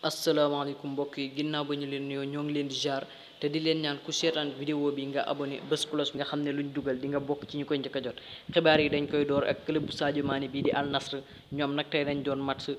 asalaamaaleykum mbokk yi ginnaaw ba ñu leen nuyoo ñoo ngi leen di jaar te di leen ñaan ku seetaan vidéo bi nga abonné bés cloche nga xam ne luñ dugal di nga bokk ci ñu koy njëkk a jot xibaar yi dañ koy door ak club bu Sadio Mané bii di Al Nassr ñoom nag tey dañ doon match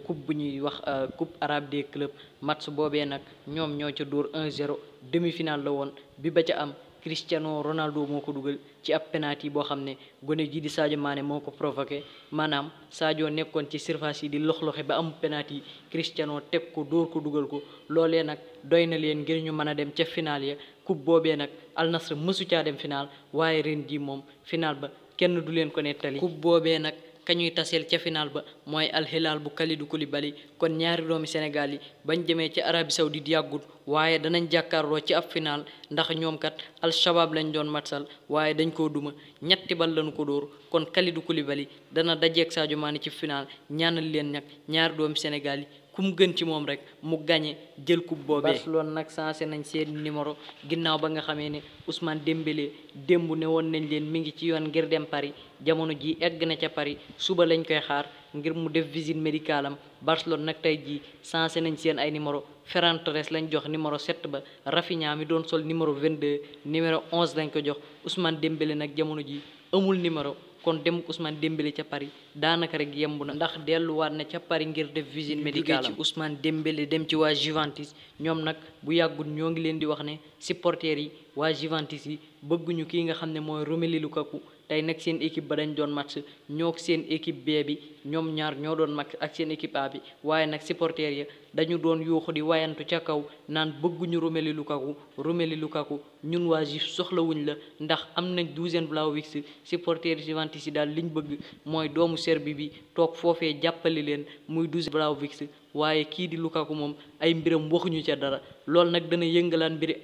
coupe bu ñuy wax coupe arabe des clubs match boobee nag ñoom ñoo ca dóor 1-0 demi-finale la woon bi ba ca am Cristiano Ronaldo moo ko dugal ci ab penalty boo xam ne gone ji di Sadio Mané moo ko provoqué maanaam Sadio nekkoon ci surface yi di lox-loxe ba am penalty Cristiano teg ko dóor ko dugal ko loolee nag doy na leen ngir ñu mën a dem ca final ya coupe boobee nag Al Nassr mësu caa dem final waaye ren ji moom final ba kenn du leen ko nettali coupe boobee nag kañuy taseel ca final ba mooy Al Hilal bu Kalidou Koulibaly kon ñaari doomi Sénégal yi bañ demee ci Arabie Saoudite yàggut waaye danañ jàkkaarloo ci ab final ndax ñoom kat Al Shabab lañ doon matsal waaye dañ koo duma ñetti bal lañu ko dóor kon Kalidou Koulibaly dana dajeeg Sadio Mané ci final ñaanal leen nag ñaari doomi Sénégal yi ku mu gën ci moom rek mu gañe jël coupe boobee. Barcelone nag sensé nañ seen numéro ginnaaw ba nga xamee ne Ousmane Dembélé démb ne woon nañ leen mi ngi ci yoon ngir dem Paris jamono ji egg na ca Paris suba lañ koy xaar ngir mu def visite médicale am Barcelone nag tey jii sensé nañ seen ay numéro Ferran Torres lañ jox numéro 7 ba Rafinha mi doon sol numéro 22 numéro 11 lañ ko jox Ousmane Dembélé nag jamono ji amul numéro. kon dem Ousmane Dembélé ca Paris daanaka rek yemb na ndax delluwaat na ca Paris ngir def visite médicale ci Ousmane Dembélé dem ci waa Juventus ñoom nag bu yàggul ñoo ngi leen di wax ne supporters yi waa Juventus yi bëgguñu kii nga xam ne mooy Romelu Lukaku tey nag seen équipe ba dañ doon match ñoo seen équipe B bi ñoom ñaar ñoo doon match ak seen équipe A bi waaye nag supporters ya dañu doon yuuxu di wayantu ca kaw naan bëgguñu Romelu Lukaku ñun waa Juve soxlawuñ la ndax am nañ douzième Vlahovic supporters Juventus yi daal liñ bëgg mooy doomu Serbi bi toog foofee jàppale leen muy douzième Vlahovic waaye kii di Lukaku moom ay mbiram waxuñu ca dara loolu nag dana yëngalaan mbiri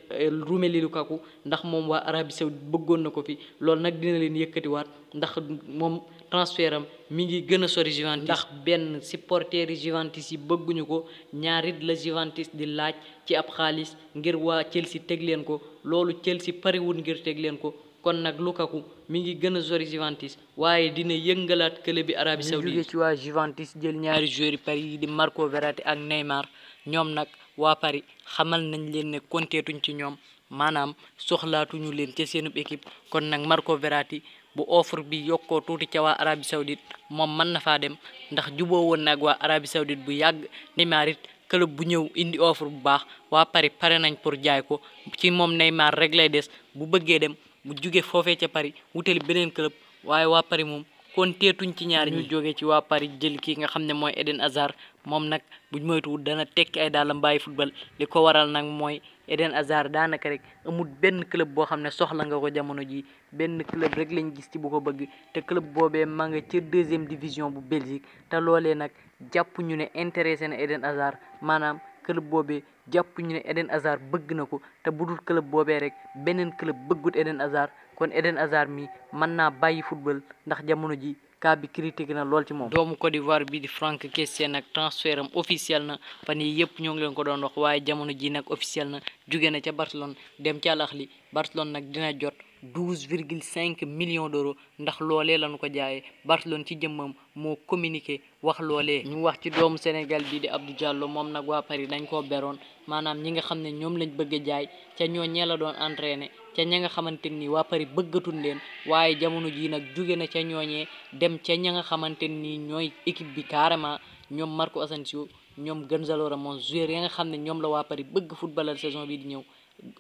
Romelu Lukaku ndax moom waa Arabie Saoudite bëggoon na ko fi loolu nag dina leen yëkkatiwaat ndax moom transfert am mi ngi gën a sori Juventus ndax benn supporters Juventus yi bëgguñu ko ñaarit la Juventus di laaj ci ab xaalis ngir waa Chelsea teg leen ko loolu Chelsea pariwul ngir teg leen ko kon nag Lukaku mi ngi gën a sori Juventus waaye dina yëngalaat club bi Arabie Saoudite jóge ci waa Juventus jël ñaari joueurs yi Paris yi di Marco Verratti ak Neymar ñoom nag waa Paris xamal nañ leen ne konteetuñ ci ñoom maanaam soxlaatuñu leen ca seenub équipe kon nag Marco Verratti bu offre bi yokkoo tuuti ca waa Arabie Saoudite moom mën na faa dem ndax juboo woon nag waa Arabie Saoudite bu yàgg Neymar it club bu ñëw indi offre bu baax waa Paris pare nañ pour jaay ko ci moom Neymar rek lay des bu bëggee dem bu jóge foofee ca Paris wutali beneen club waaye waa Paris moom kon teetuñ ci ñaari ñu jógee ci waa Paris jël kii nga xam ne mooy Eden Hazard moom nag buñ moytuwul dana tekki ay daalam bàyyi football li ko waral nag mooy Eden Hazard daanaka rek amul benn club boo xam ne soxla nga ko jamono ji benn club rek lañ gis ci bu ko bëgg te club boobee ma nga ca deuxième division bu Belgique te loolee nag jàpp ñu ne intéressé na Eden Hazard maanaam club boobee jàpp ñu ne Eden Hazard bëgg na ko te budul club boobee rek beneen club bëggut Eden Hazard kon Eden Hazard mi mën naa bàyyi football ndax jamono ji cas bi critique na lool ci moom. doomu Côte d'Ivoire bi di Franck Kessié nag transfert am officiel na fan yii yëpp ñoo ngi leen ko doon wax waaye jamono ji nag officiel na jóge na ca Barcelone dem ca Al Ahly Barcelone nag dina jot 12,5 millions d'euros ndax loolee lañu ko jaayee Barcelone ci jëmmam moo communiqué wax loolee. ñu wax ci doomu Sénégal bii di Abdou Diallo moom nag waa Paris dañ koo beroon maanaam ñi nga xam ne ñoom lañ bëgg a jaay ca ñoo ñee la doon entraîné ca ña nga xamante ni waa Paris bëggatuñ leen waaye jamono ji nag jóge na ca ñooñee dem ca ña nga xamante ni ñooy équipe bi carrément ñoom Marco Asensio ñoom Gonzalo Ramos joueur ya nga xam ne ñoom la waa Paris bëgg footballal saison bi di ñëw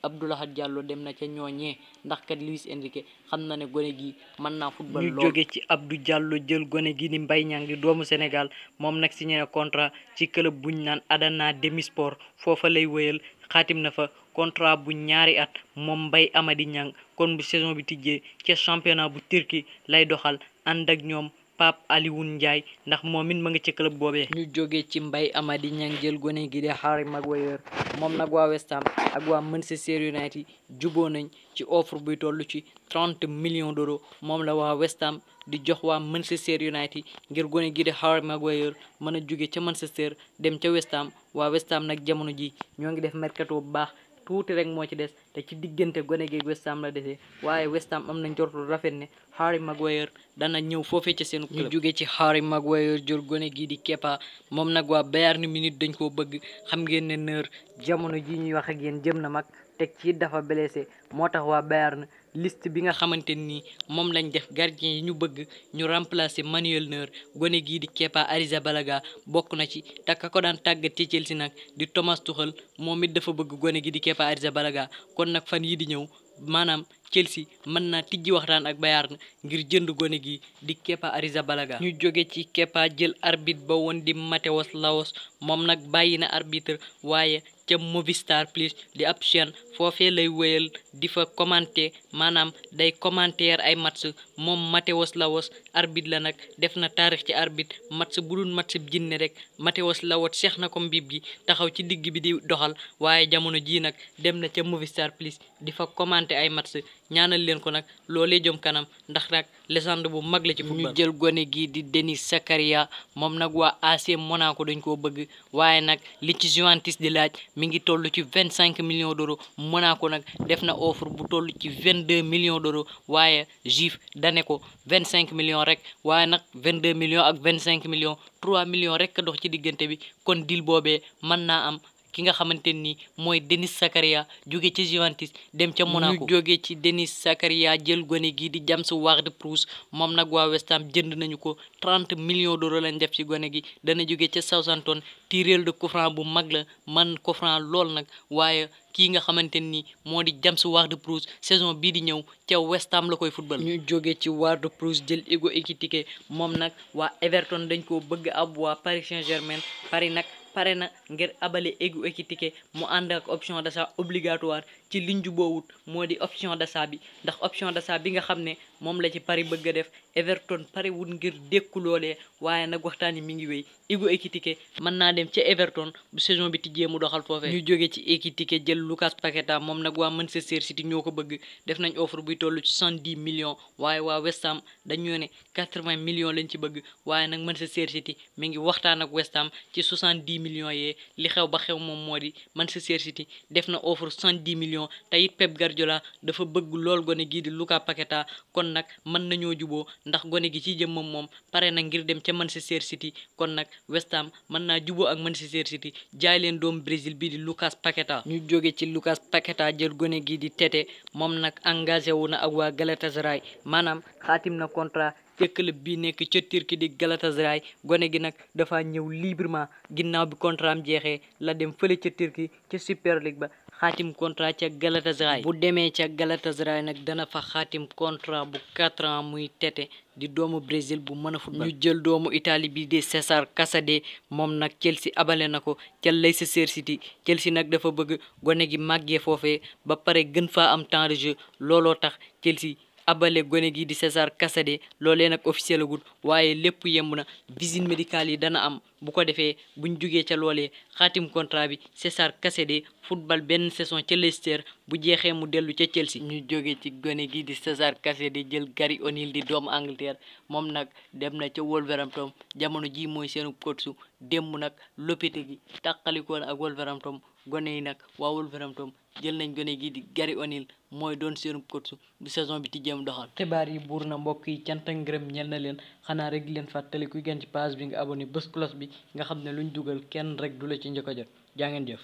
Abdoulaye Diallo dem na ca ñooñee ndax kat Luis Enrique xam na ne gone gi mën naa football lool. ñu jóge ci Abdou Diallo jël gone gi di Mbaye Niang di doomu Sénégal moom nag signé na contrat ci club buñ naan Adana Demirspor foofa lay wëyal xaatim na fa contrat bu ñaari at moom Mbaye Amady Niang kon bu saison bi tijjee ca championnat bu Turquie lay doxal ànd ak ñoom Pape Alioune Ndiaye ndax moom it ma nga ci club boobee. ñu jógee ci Mbaye Amady Niang jël gone gi di Harry Maguire moom nag waa West Ham ak waa Manchester United juboo nañ ci offre buy toll ci 30 millions d'euros moom la waa West Ham di jox waa Manchester United ngir gone gi di Harry Maguire mën a jóge ca Manchester dem ca West Ham waa West Ham nag jamono ji ñoo ngi def mercato bu baax tuuti rek moo ci des te ci diggante gone gi West Ham la desee waaye West Ham am na njortu rafet ne Harry Maguire dana ñëw foofee ca seen club. ñu jóge ci Harry Maguire jël gone gii di Kepa moom nag waa Bayern Munich dañ koo bëgg xam ngeen ne Neuer jamono ji ñuy wax ak yéen jëm na mag teg ci dafa blessé moo tax waa Bayern liste bi nga xamante ni moom lañ def gardien yi ñu bëgg ñu remplacer Manuel Neuer gone gii di Kepa Arrizabalaga bokk na ci te ka ko daan tàggat ci Chelsea nag di Thomas Tuchel moom it dafa bëgg gone gi di Kepa Arrizabalaga kon nag fan yi di ñëw maanaam Chelsea mën naa tijji waxtaan ak Bayern ngir jënd gone gi di Kepa Arrizabalaga. ñu jóge ci Kepa jël arbitre ba woon di Mateusz Laos moom nag bàyyi na arbitre waaye ca Movistar Plus di ab chaîne foofee lay wéyal di fa commenter maanaam day commentaire ay match moom Mateusz Laos arbitre la nag def na taarix ci arbitre match bu dul match bi jinne rek Mateusz Laos seex na ko mbib gi taxaw ci digg bi di doxal waaye jamono jii nag dem na ca Movistar Plus di fa commenter ay match ñaanal leen ko nag loolee jëm kanam ndax nag légende bu mag la ci football. ñu jël gone gii di Denis Zakaria moom nag waa AC Monaco dañ koo bëgg waaye nag li ci Juventus di laaj mi ngi toll ci 25 millions d'euros Monaco nag def na offre bu toll ci 22 millions d'euros waaye Juve dane ko 25 millions rek waaye nag 22 millions ak 25 millions 3 millions rek dox ci diggante bi kon deal boobee mën naa am. ki nga xamante ni mooy Denis Zakaria jóge ci Juventus dem ca Monaco. ñu jóge ci Denis Zakaria jël gone gi di James Ward-Prowse moom nag waa West Ham jënd nañu ko 30 millions d'euros lañ def ci gone gi dana jóge ca Southampton tireur de coup franc bu mag la man coup franc lool nag waaye kii nga xamante ni moo di James Ward-Prowse saison bii di ñëw ca West Ham la koy football. ñu jóge ci Ward-Prowse jël Hugo Ekitike moom nag waa Everton dañ koo bëgg ab waa Paris Saint-Germain Paris nag pare na ngir abale Hugo Ekitike mu ànd ak option d'achat obligatoire ci liñ juboowut moo di option d'achat bi ndax option d'achat bi nga xam ne moom la ci Paris bëgg a def Everton pare wut ngir dékku loolee waaye nag waxtaan yi mi ngi wéy Hugo Ekitike mën naa dem ca Everton bu saison bi tijjee mu doxal foofee. ñu jóge ci Ekitike jël Lucas Paqueta moom nag waa Manchester City ñoo ko bëgg def nañ offre buy toll ci 70 millions waaye waa West Ham dañoo ne 80 millions lañ ci bëgg waaye nag Manchester City mi ngi waxtaan ak West Ham ci 70 millions yee li xew ba xew moom moo di Manchester City def na offre 70 millions te it Pep Guardiola dafa bëgg lool gone gii di Lucas Paqueta kon nag mën nañoo juboo ndax gone gi ci jëmmam moom pare na ngir dem ca Manchester City kon nag West Ham mën naa juboo ak Manchester City jaay leen doomu Brésil bii di Lucas Paqueta. ñu jóge ci Lucas Paqueta jël gone gii di Tete moom nag engagé wu na ak waa Galatasaray maanaam xaatim na contrat ca club bi nekk ca Turquie di Galatasaray gone gi nag dafa ñëw librement ginnaaw bi contrat am jeexee la dem fële ca Turquie ca Super League ba xaatim contrat ca Galatasaray bu demee ca Galatasaray nag dana fa xaatim contrat bu 4 ans muy Tete di doomu Brésil bu mën a football. ñu jël doomu Italie bi di César Casadei moom nag Chelsea abale na ko ca Leicester City Chelsea nag dafa bëgg gone gi màggee foofee ba pare gën faa am temps de jeu looloo tax Chelsea abale gone gi di César Casadei loolee nag officiel agul waaye lépp yemb na visite médicale yi dana am bu ko defee buñ jugee ca loolee xaatim contrat bi César Casadei football benn saison ca Leicester bu jeexee mu dellu ca Chelsea. ñu jógee ci gone gi di César Casadei jël Gary O'Neil di doomu Angleterre moom nag dem na ca Wolverhampton jamono ji mooy seenu coach démb nag Lopetegui tàqalikoon ak Wolverhampton gone yi nag waa Wolverhampton jël nañ gone gi di Gary O'Neil mooy doon seenu coach bu saison bi tijjeem doxal. xibaar yi buur na mbokk yi cant ak ngërëm ñel na leen xanaa rek leen fàttali kuy gën ci page bi nga abonné bés cloche bi nga xam ne luñ dugal kenn rek du la ci njëkk a jot jaa ngeen jëf.